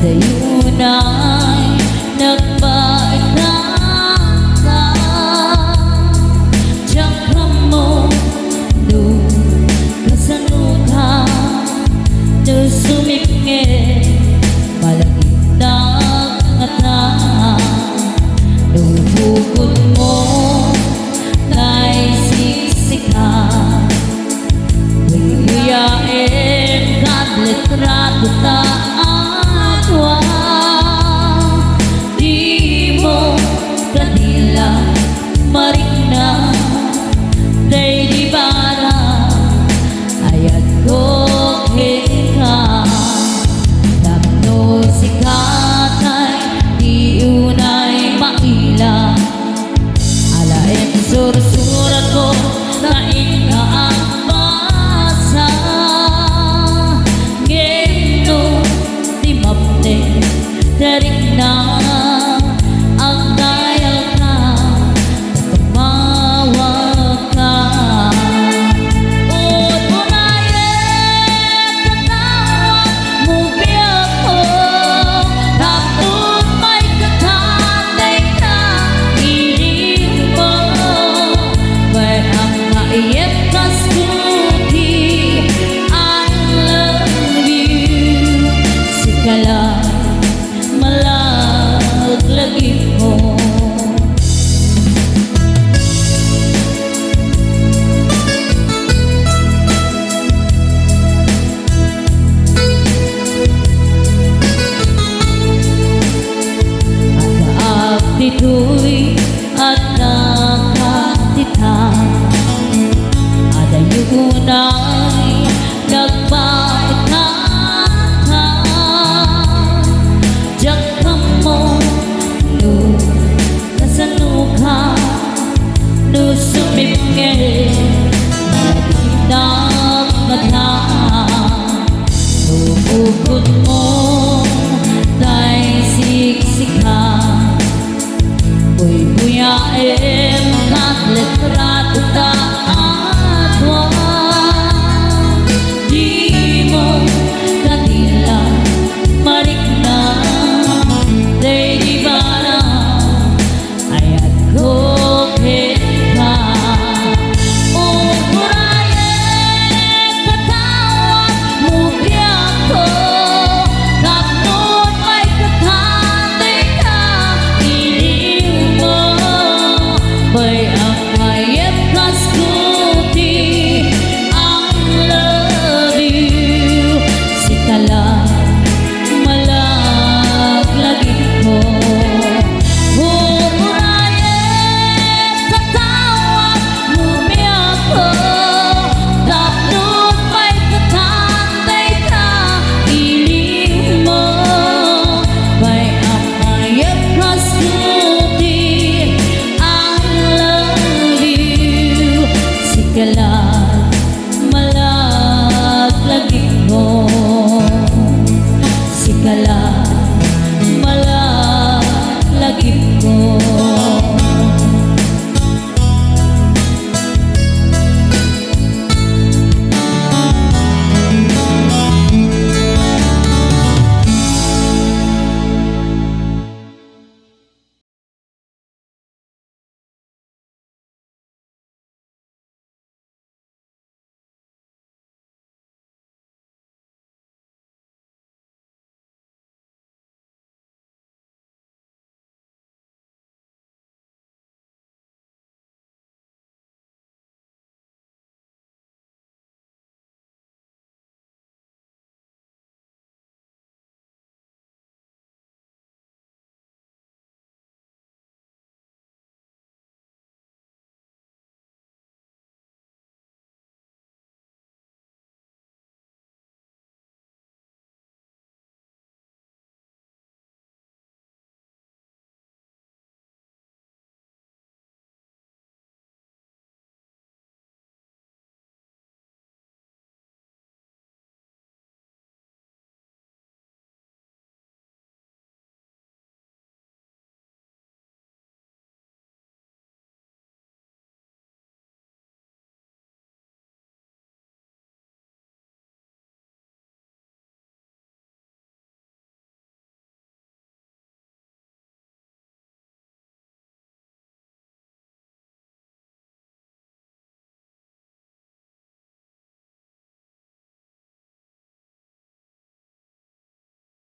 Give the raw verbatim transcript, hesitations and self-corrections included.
Dayunay nagbaetan ta, diak ammo no kasano ka, no sumipnget, malagipnak ngata, no bukod mo, tay siksika. Uyaem kat litrato ta a dua. Dimo kadi la marikna, daydi barang ayatko kenka. Tapno sika tay di unay maila. Alaem sursuratko, ta inka a basa. Ngem no di mapnek ta rikna, agdayalka, tumawagka. Uray, tatawag mo biagko, tapno maikatan dayta ilingo. Bay-am nga iyep kas kuti, I love you. Sika la malaglagipko. Addaak ditoy, addaak dita. Adda unay nagbaetan ta. Diak ammo no kasano ka, no sumipnget, malagipnak ngata, no bukod mo, tay siksika. Uyaem kat litrato ta a dua. Dimo kadi la marikna, daydi barang ayatko kenka. Uray, tatawag mo biagko, tapno maikatan dayta ilingo. Bay-am nga iyep kas kuti, I love you. Sika la malaglagipko. Uray, tatawag mo biagko, tapno maikatan dayta ilingo. Bay-am nga iyep kas kuti, I love you. Sika la malaglagipko. Sika la